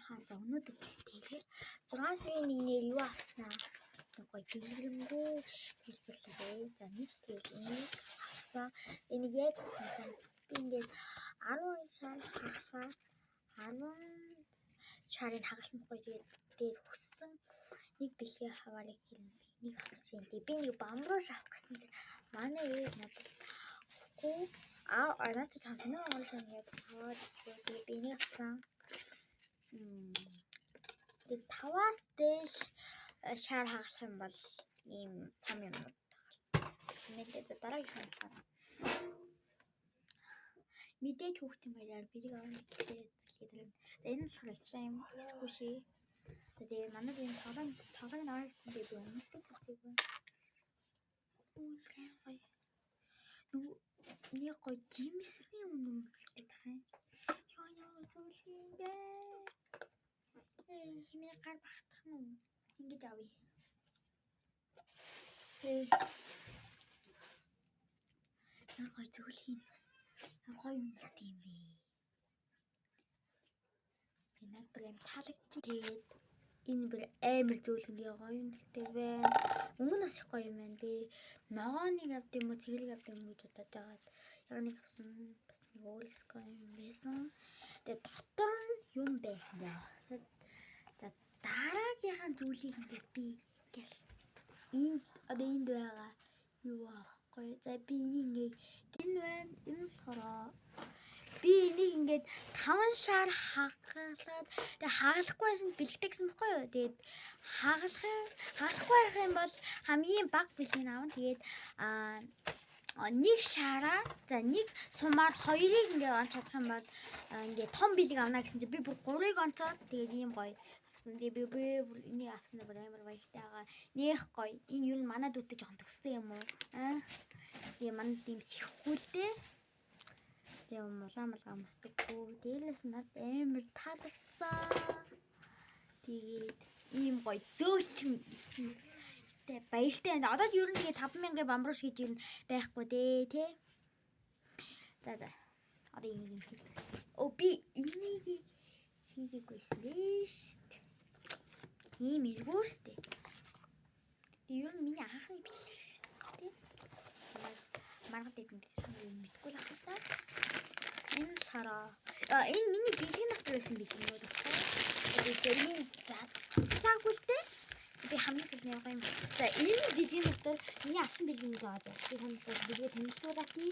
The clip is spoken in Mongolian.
Хаа за өнөөдөр тэгээд 6 сарын 1-ээр юу авснаа гоё дэлгэрэнгүй тайлбарлая. За нэг тэгэл энийг авсан. Энийг яаж авсан бэ? Би ингээд 12 шар хагалаа. 10 шарыг хагалсан байхгүй. Тэгээд дээр хүссэн нэг бэлгээ хаваарыг хэлнэ. Энийг авсан. Тэгээд би нэг бамбууш авах гэсэн чинь манай ээж надад өгөхгүй. Аа наад чи чам сонин онгойлох юм яаж цаад. Тэгээд би энийг авсан. Тэгээд 5-аас дээш шар хагалах юм бол ийм том юмнууд хагална. За дараагийнх нь болохоор мэдээж хүүхдийн баяраар бэлэг авах гэдэг бэлгээ. За энэ нь болохоор слайм squishy. За тэгээ манай энэ тоглоом нь ойртсон би өмнөдөг үзээгүй. Үгүй гоё. Нөгөө нэг гоё жимсний үнэр гэдэг тах юм. Йоо ёо зөвлөх юм бэ. Хэмээ гар багтах нь уу? Ингэж авъя. Ямар гоё зөвлөх юм бас. Ямар гоё үнэртэй юм бэ. Би над бүр аим таалагдчих. Тэгээд энэ бүр амар зөөлхөн гоё үнэртэй байна. Өнгө нь бас их гоё юм байна. Би ногооныг авд юм уу, цэглэг авд юм уу гэж бодож байгаад яг нэг авсан бас нэг өөрсгөө юм байсан. Тэгээд дотор нь юм байсан яа. За дараагийнхаа зүйлийг ингээд би гэл энд одоо энд байгаа юу аахгүй. За би энийг ингээд энэ байна. Энэ болохоор би энийг ингээд 5 шар хагалаад тэгээ хагалахгүй байсан бэлгдэг гэсэн баггүй юу. Тэгээд хагалахгүй байх юм бол хамгийн бага бэлгийг авна. Тэгээд нэг шараа за нэг сумаар 2-ыг ингээ онч чадах юм бол ингээ том бэлэг авна гэсэн чинь би бүр 3-ыг онцоод тэгээд ийм гоё авсан. Тэгээ би бүр энийг авсан бүр амар баяртай байгаа. Нэх гоё. Энэ юу н манай дүүтэй жоохон төссөн юм уу? Аа. Тэгээ манай тийм сэхгүй л дээ. Тэгээ улаан малгай өмсдөггүй. Дээрээс над амар таалагдсан. Тэгээд ийм гоё зөөлхөн исэн. Тэ баяртай байна. Одоо ер нь тэгээ 5000-ын бамбууш гэж ер нь байхгүй дээ, тэ. За за. Одоо энийг юм. Оо би энийг хийгээгүйсэн дээ шүү дээ. Ийм эргүүр шүү дээ. Ер нь миний анхны бичлэг шүү дээ. Маргад идэх гэсэн юм мэдгүй л ах та. Энэ болохоор энэ миний бэлгийн дотор байсан бэлэг нүүд баггүй. Тэгээд энэ задлаагүй л дээ. Би хамгийн сүүлд явах юм. За энэ бэлгийн дотор миний авсан бэлгийн нэг байгаа. Би танд бэлгээ танилцуулаад тий.